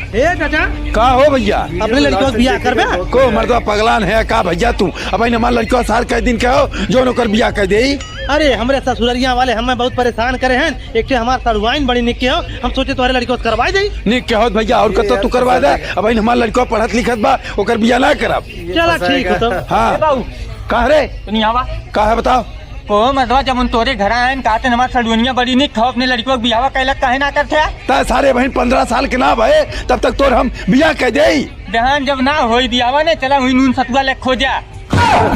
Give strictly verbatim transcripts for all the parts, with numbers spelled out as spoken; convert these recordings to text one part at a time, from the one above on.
ए चाचा, का हो भैया? अपने लड़िकवा के बियाह करबे? को मर्दवा पगलान है का भैया तू? अबहिन हमार लड़िकवा सार कै दिन के हो, जौन ओकर बियाह कै देई? अरे, हमरे ससुररिया वाले हमें बहुत परेशान करे हैं। एक ठे हमार सड़ुआइन बड़ी निक के हो, हम सोचे तोहरे लड़िकवा से करवाई देई। निक के होत भैया, और कतो तू करवा दे। अबहिन हमार लड़िकवा पढ़त लिखत बा, ओकर बियाह ना करब। चला ठीक हो तब। हाँ। ए बाबू। का रे? तनी आवा। का है बताओ? ओ मर्दवा, जब उन तोरे घर आयन, कहते हमार सड़ुआइनिया बड़ी निक हो, अपने लड़िकवा के बियाहवा कैलक काहे ना करते? ता सारे बहिन पन्द्रह साल के ना भए, तब तक तोर हम बियाह कै देई। बहन जब ना होई बियाहवा ने, चला हुई नून सतुआ ले खोजा।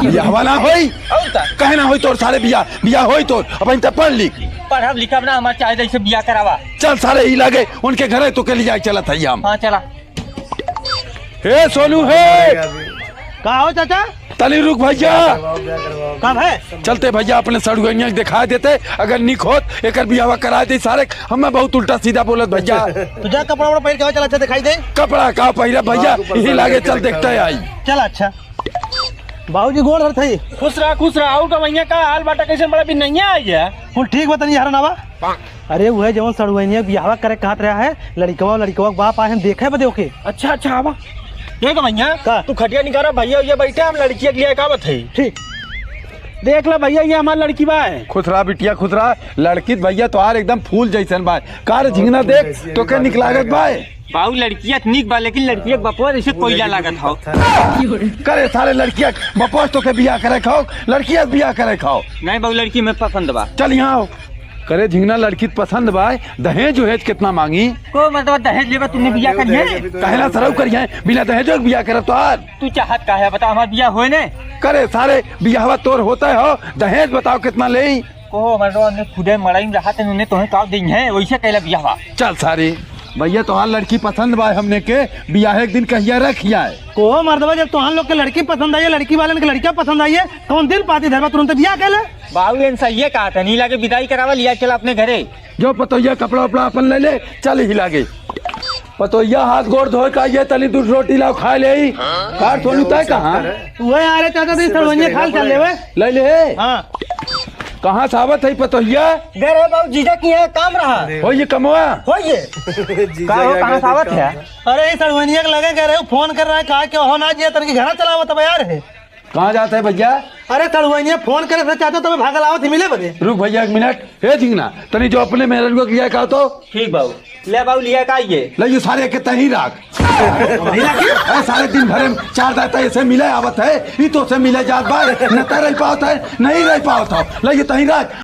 बियाहवा ना होई? और का? काहे ना होई तोर सारे बियाह? बियाह होई तोर, अबहिन ते पढ़ लिख। पढ़ब लिखब ना, हमार चाहे जैसे बियाह करावा। चल सारे ही लागे, उनके घरे तोके लिजाए चलत है हम। हाँ, चला। हे सोनू हे। का हो चाचा? तनी रुक भैया। का भाई? चलते भैया अपने सड़ुआइनिया के दिखा देते, अगर निक होत एकर बियाहवा करा दे सारे, हमें बहुत उल्टा सीधा बोलत भैया। तू जा कपड़ा वपड़ा पहिर के आओ, चल अच्छा दिखाई दे। कपड़ा का पहिरा भैया, यही लागे चल देखते आई। चल अच्छा। बाबूजी गोड़ धरत हई। खुश रहा, खुश रहा। और गवैया का हाल बाटा कैसे बड़ा भी नहीं आई है? कुल ठीक बा तनी यार नावा। अरे उहे जवन सड़ुआइनिया बियाहवा करे कहत रहा है, लड़िकवा, लड़िकवा के बाप आए हैं देखे बदे ओके। अच्छा, अच्छा, आवा। देख भैया, का? तू खटिया निकारा, भैया, ये बैठे, हम लड़किया के लिए का बताई। ठीक। देख ला भैया, ये हमार लड़की बा है। खुश रहा बिटिया, खुश रहा। लड़की त भैया तोहार एकदम फूल जैसन बा। का रे झिंगना देख, तोके निक लागत बा। बाबू लड़किया त निक बा, लेकिन लड़किया के बपुआ जैसे कोयला लागत हो। करे सारे लड़किया के बपुआ तोके बियाह करे खाओ, लड़किया से बियाह करे खाओ। नहीं बाबू, लड़की में पसंद बा। चल यहाँ आओ। करे झिंगना लड़की त पसंद बा, दहेज उहेज कितना मांगी? को मतलब दहेज लेबा तुमने बियाह करिए? काहे ना सरऊ करिए, बिना दहेजो के बियाह करब तोहार। तू चाहत का है बता, हमार बियाह होए ने? करे सारे बियाहवा तोर होता है हो, दहेज बताओ कितना लेई? को मतलब हमने खुदे मड़ई में रहा तने उन्हें तोहे का देई है, वैसे कैला बियाहवा। चल सारे भैया तोहार लड़की पसंद बा, हमने के बियाह एक दिन कहिया रख आए। को मर्दवा जब तोहार लोग के लड़की पसंद आई है, लड़की वालन के लड़किया पसंद आई है, कौन दिन पाती धरबा तुरंत बियाह कैले? बाबू एन सही है कहा था, नहीं लागे विदाई करावा लिया चला अपने घरे। जो पतोहिया कपड़ा उपड़ा अपन ले ले, चल ही लागे। पतोहिया हाथ गोड़ धोए का ये तनी दूध रोटी लाओ खा ले। कार सोनू तय कहाँ? वह आ रहे चाचा दी सड़वनिया खाल चल लेवे। ले ले। हाँ। कहाँ से आवत है पतोहिया? घर है बाबू जीजा की है काम रहा। हो ये कमवा? हो ये। का हो कहाँ से आवत है? अरे ये सड़वनिया के लगे गए रहे, फोन कर रहा है, कहा कि हो ना जिया तन की घरा चलावत अब यार है। कहाँ जात है भैया? अरे सड़ुआइनिया फोन करे से चाचा तबे भागल आवत ही मिले बदे। रुक भैया एक मिनट। हे झिंगना, तनी जो अपने मेहररुआ के लिया का तो। ठीक बाबू। ले बाबू लिया का ये। ले ये सारे के तही राख। नहीं राखी? अरे सारे दिन भरे में चार दाता ऐसे मिले आवत है, ई तो से मिले जात बा, न त रह पावत है, नहीं रह पावत हो। ले ये तही राख।